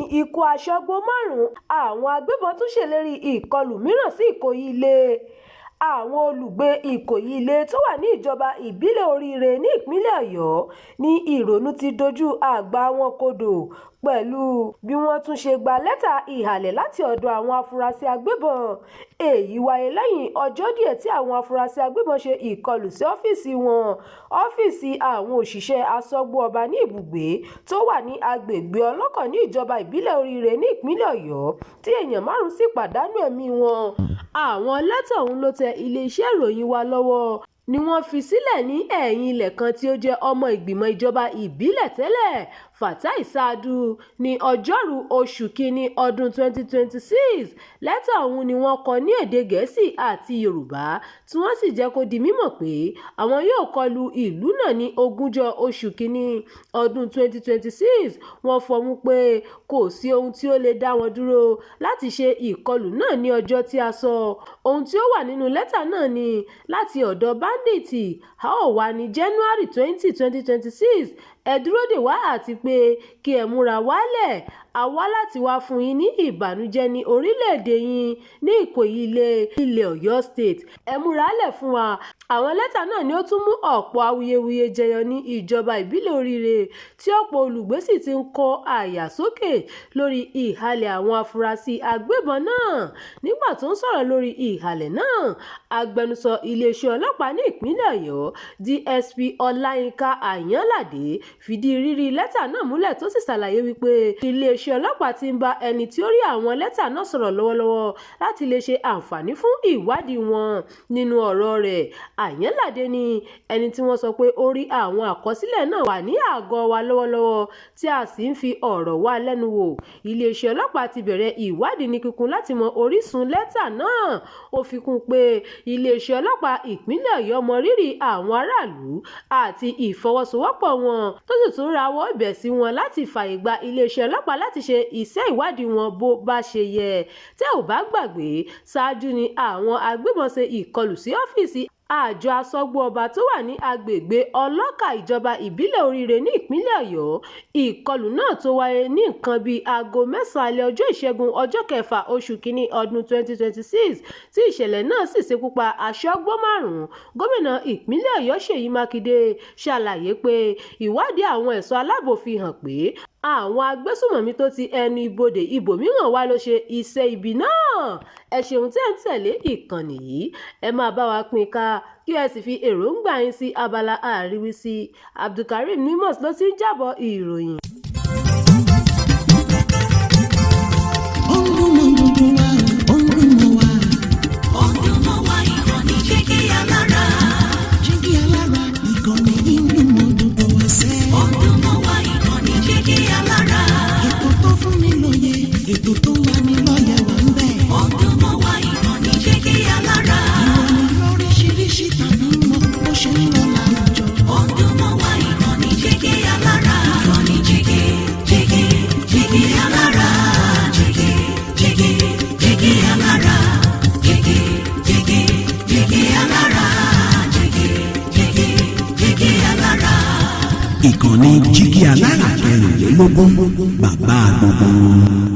Lẹ́yìn ikú aṣọ́gbó márùn-ún, àwọn agbébọn tún ṣèlérí ìkọlù mìíràn sí Ìkòyí Ilé. Àwọn olùgbé Ìkòyí Ilé tó wà ní ìjọba ìbílẹ̀ Oríire ní ìpínlẹ̀ Ọ̀yọ́ ní ìrònú ti dojú àgbá wọn kodò pẹ̀lú bí wọ́n tún ṣe gba lẹ́tà ìhàlẹ̀ láti ọ̀dọ̀ àwọn afurasí agbébọn. Èyí wáyé lẹ́yìn ọjọ́ díẹ̀ tí àwọn afurasí agbébọn ṣe ìkọlù sí ọ́fíìsì wọn, ọ́fíìsì àwọn òṣìṣẹ́ aṣọ́gbó ọba ní ibùgbé tó wà ní agbègbè Ọlọ́kọ̀ ní ìjọba ìbílẹ̀ Oríire ní ìpínlẹ̀ Ọ̀yọ́, tí èèyàn márùn-ún sì pàdánù ẹ̀mí wọn. Àwọn lẹ́tà ọ̀hún ló tẹ iléeṣẹ́ ìròyìn wa lọ́wọ́ ni wọ́n fi sílẹ̀ ní ẹ̀yìn ilé kan tí ó jẹ́ ọmọ ìgbìmọ̀ ìjọba ìbílẹ̀ tẹ́lẹ̀, Fatai Saadu, ní Ọjọ́rùú oṣù kìíní ọdún 2026. Lẹ́tà ọ̀hún ni wọ́n kọ ní èdè Gẹ̀ẹ́sì àti Yorùbá tí wọ́n sì jẹ́ kó di mímọ̀ pé àwọn yóò kọlu ìlú náà ní ogúnjọ́ oṣù kìíní ọdún 2026. Wọ́n fọhùn pé kò sí ohun tí ó lè dá wọn dúró láti ṣe ìkọlù náà ní ọjọ́ tí a sọ. Ohun tí ó wà nínú lẹ́tà náà ni, "Láti ọ̀dọ̀ Báńdíìtì, a ó wá ní January 20, 2026. Ẹ dúró dè wá àti pé kí ẹ múra wálẹ̀. A wá láti wá fún yín ní ìbànújẹ́ ní orílẹ̀-èdè yín ní Ìkòyí Ilé, ilẹ̀ Ọ̀yọ́ State. Ẹ múralẹ̀ fún wa." Àwọn lẹ́tà náà ni ó tún mú ọ̀pọ̀ awuyewuye jẹyọ ní ìjọba ìbílẹ̀ Oríire, tí ọ̀pọ̀ olùgbé sì ti ń kó àyà sókè lórí ìhàlẹ̀ àwọn afurasí agbébọn náà. Nígbà tó ń sọ̀rọ̀ lórí ìhàlẹ̀ náà, agbẹnusọ iléeṣẹ́ ọlọ́pàá ní ìpínlẹ̀ Ọ̀yọ́, DSP Ọláyínká Àyànládé, fìdí rírí lẹ́tà náà múlẹ̀ tó sì ṣàlàyé wípé iléeṣẹ́ ọlọ́pàá ti ń bá ẹni tí ó rí àwọn lẹ́tà náà sọ̀rọ̀ lọ́wọ́lọ́wọ́ láti lè ṣe àǹfààní fún ìwádìí wọn. Nínú ọ̀rọ̀ rẹ̀, Àyànládé ní ẹni tí wọ́n sọ pé ó rí àwọn àkọsílẹ̀ náà wà ní àgọ́ wa lọ́wọ́lọ́wọ́ tí a sì ń fi ọ̀rọ̀ wá lẹ́nu wò. Iléeṣẹ́ ọlọ́pàá ti bẹ̀rẹ̀ ìwádìí ní kíkún láti mọ orísun lẹ́tà náà. Ó fi kún un pé iléeṣẹ́ ọlọ́pàá ìpínlẹ̀ Ọ̀yọ́ mọ rírì àwọn aráàlú àti ìfọwọ́sowọ́pọ̀ wọn, tó sì tún rawọ́ ẹ̀bẹ̀ sí wọn láti fààyè gba iléeṣẹ́ ọlọ́pàá láti ṣe iṣẹ́ ìwádìí wọn bó bá ṣe yẹ. Tẹ́ ò bá gbàgbé, ṣáájú ni àwọn agbébọn ṣe ìkọlù sí ọ́fíìsì àjọ aṣọ́gbó ọba tó wà ní agbègbè Ọlọ́kà, ìjọba ìbílẹ̀ Oríire ní ìpínlẹ̀ Ọ̀yọ́. Ìkọlù náà tó wáyé ní nǹkan bíi aago 9 alẹ́ ọjọ́ Ìṣẹ́gun, ọjọ́ kẹfà oṣù kìíní ọdún 2026, tí ìṣẹ̀lẹ̀ náà sì ṣekú pa aṣọ́gbó márùn-ún. Gómìnà ìpínlẹ̀ Ọ̀yọ́ Ṣèyí Mákindé ṣàlàyé pé ìwádìí àwọn ẹ̀ṣọ́ aláàbò fi hàn pé àwọn agbésùnmọ̀mí tó ti ẹnu ibodè ibòmíràn wá ló ṣe iṣẹ́ ibi náà. Ẹ ṣeun tí ẹ̀ ń tẹ̀lé ìkànnì yìí. Ẹ máa bá wa pín ká kí ẹ sì fi èròǹgbà yín sí abala àríwísí. Abdulkareem Nimos ló ti ń jábọ̀ ìròyìn. Ó ń dún mọ́ gbogbo wa, ó ń dún mọ́ wa. Ó ń dún mọ́ wa, ìkànnì Jígí Alára. Jígí Alára, ìkànnì yìí ń dún mọ́ gbogbo wa sẹ́. Ó ń dún mọ́ wa, ìkànnì Jígí Alára. Ètò tó fún ni lóye, ètò tó ń lani lọ́yẹ̀ wà ń bẹ̀. Ó ń dún mọ́ wa, ìkànnì Jígí Alára. Ìròyìn lóríṣiríṣi tàbí mọ́ bó ṣe ń lọ láwùjọ. Ó ń dún mọ́ wa, ìkànnì Jígí Alára. Ìkànnì Jígí, Jígí, Jígí Alára. Jígí, Jígí, Jígí Alára. Jígí, Jígí, Jígí Alára. Jígí, Jígí, Jígí Alára. Ìkànnì Jígí Alára 24, bàbá gbogbo wọn.